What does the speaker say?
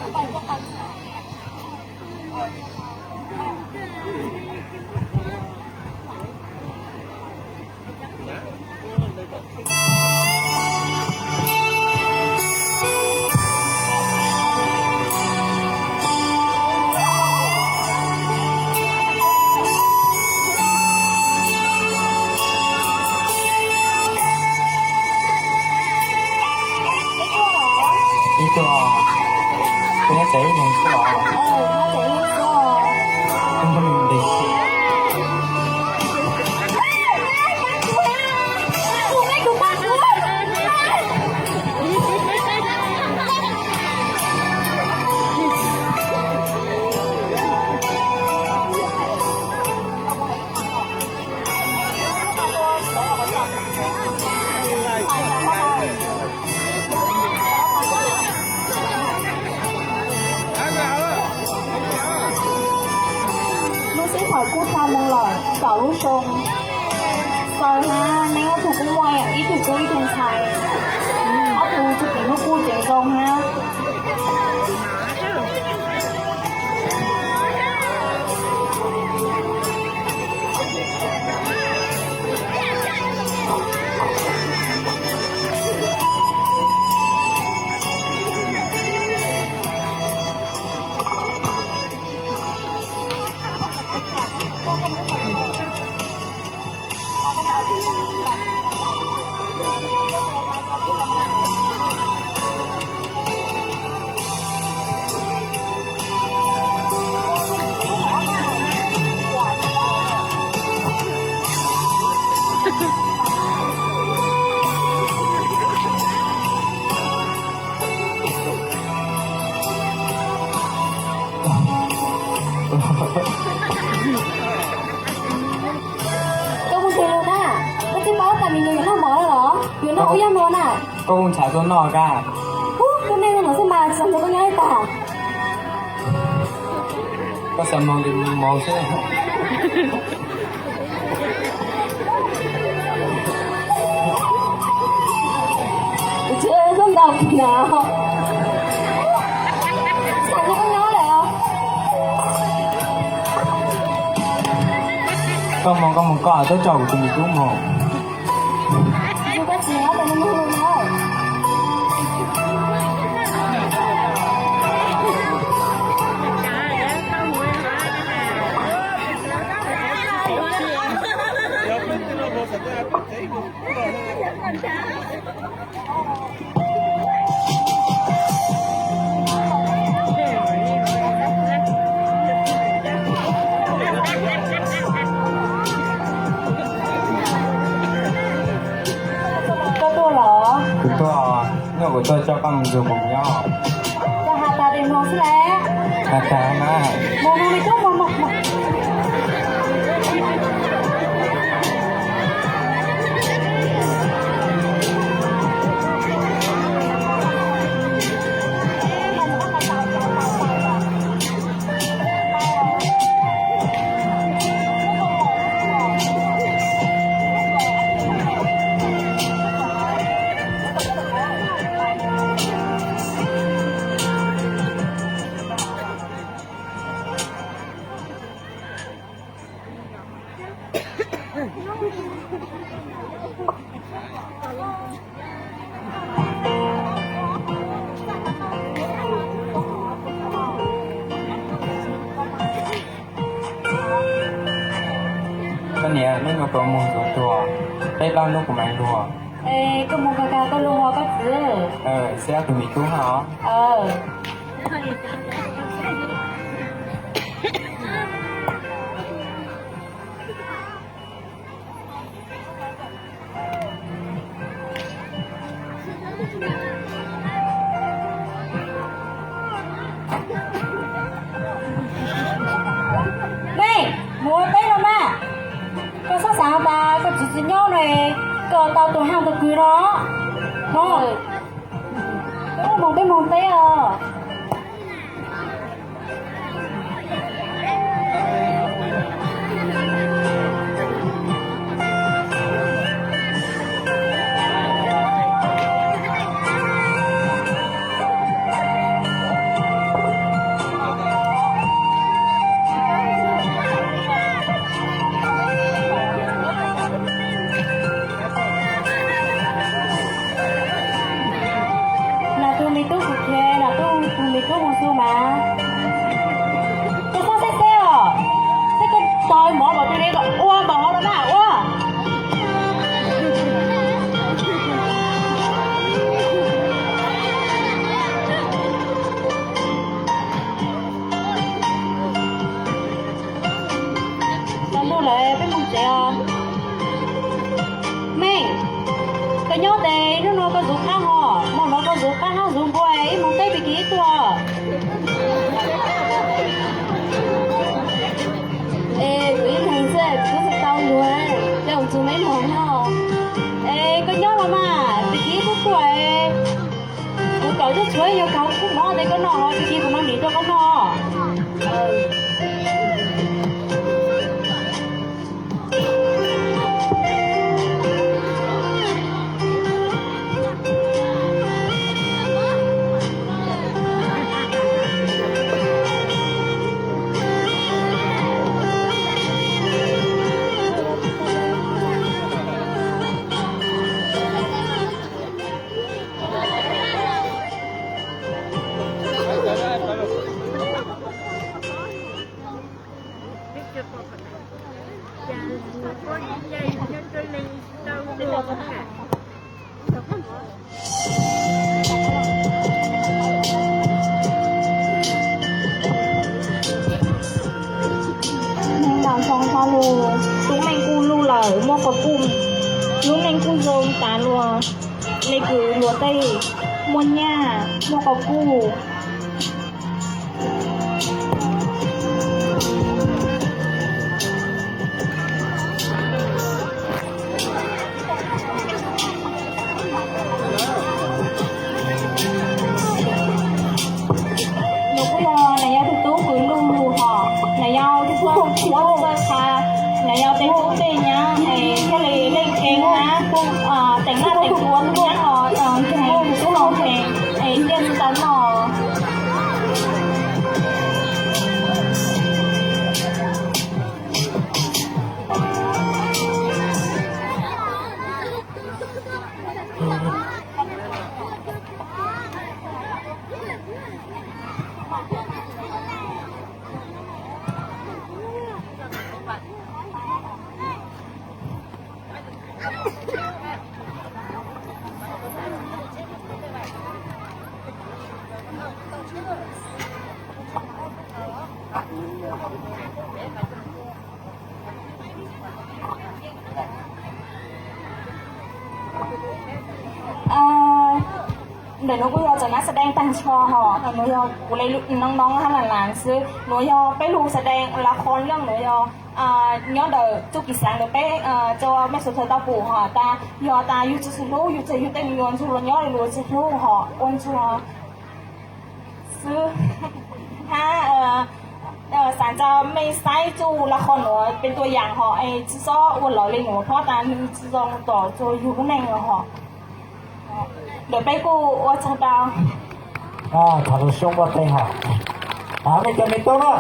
Ib tug, kuv nyob tsev ib leeg xwb os. Lub sij hawm kuj tag mus lawm kaum lub xyoo. Xaus hab, neeg ob tug kuj muaj ib tug tub ib tug ntxhais. Ob tug tsis tim hlub kuj tseem zoo hab. Koj mus twg los na? Koj tsis paub tas me nyuam yuav noj mov los? Yuav noj ua yog no na. Koj kuj ntshav tuaj noj kab. Ub, tus neeg no xwb mas tsis xav nrog koj nyob li tas. Koj xav mloog li mloog xwb. Tsis ua koj ntaus na. Xav nrog koj nyob lawm. Koj mus koj mus, koj twb tso kuv tus me tub mus. Koj tuaj los? Kuv tuaj, nyuaj kuv tuaj coj koj mus nrug kuv nyob. Koj has tas tes mloog xwb las. Has tas na. Mus mus li tub mus mus mus. Koj niam, hnub no puas mus ntxuav tuag? Peb plaub hnub kuv mam tuag. Es koj mus kag kag koj lug hos koj txiv. Xib ob tug me tub hab os. Nej mus ua teb los mas. Koj xob xav tas koj txiv tsis nyob no, koj tau tus haj tus kws no. Mus, peb mus teb os. Mas koj txhob xeb xeb os, xeb koj tog mov npaum twg li los ua npaum hov los na ua. Tau ntuj lawm peb mus tsev os. Meej, koj nyob tes hnub no koj zuv qab hos, hmo no koj zuv qab hnab zuv npua, ib moos teb pib kis ib tuaj. Es kuv ib leeg xwb kuv tsis tau luag, coj mus txug meb moos no. Es koj nyob los mas pib kis ib tuaj tuaj. Kuv kawm tuaj tshuav yog kawg kuv mov tes koj noj, pib kis kuv mam nim tuaj koj noj. Neeg nram nroog Hmoob lub, lub neej kuj luj lawm muaj quas puj, lub neej kuj zoo tas luag, le kwv luag tej, muaj nyaj muaj quas puj. Nws kuj yog nws yog tus tub kwv luj lug hos, nws yog tus tub txawj txawj qha, nws yog tej tub tej nyab es thiaj li leej keeb hab, teem naj teem ua tus nyab los ntseeg, tus tub los ntseeg es thiaj tsis tau noj. Ntawm nuav kuj yog cov nab sa deej taag nrho hos, nuav yog kuv le noob noob hab laam laam xwb. Nuav yog peb lug sa deej la qhov leej nuav yog nyob ntawm txuj kev xaav ntawm peb rua mej suav dlawg tau pum hos tas yog tas yug tsi txug hlub, yug txawm yug tej me nyuam ntsuag los nyob le luag tsi hlub hos ua ntsuag xwb. Hab xaav tas mej saib txuj la qhov nuav peb tuab yaam hos es tsi xob ua lawv le nuav, phab tas nwg tsi zoo tom rua yug lub neej hos. Ntawm peb kuj ua tsaug ntau. Tham lug xyoob muaj teg hos. Mej cov me tub na.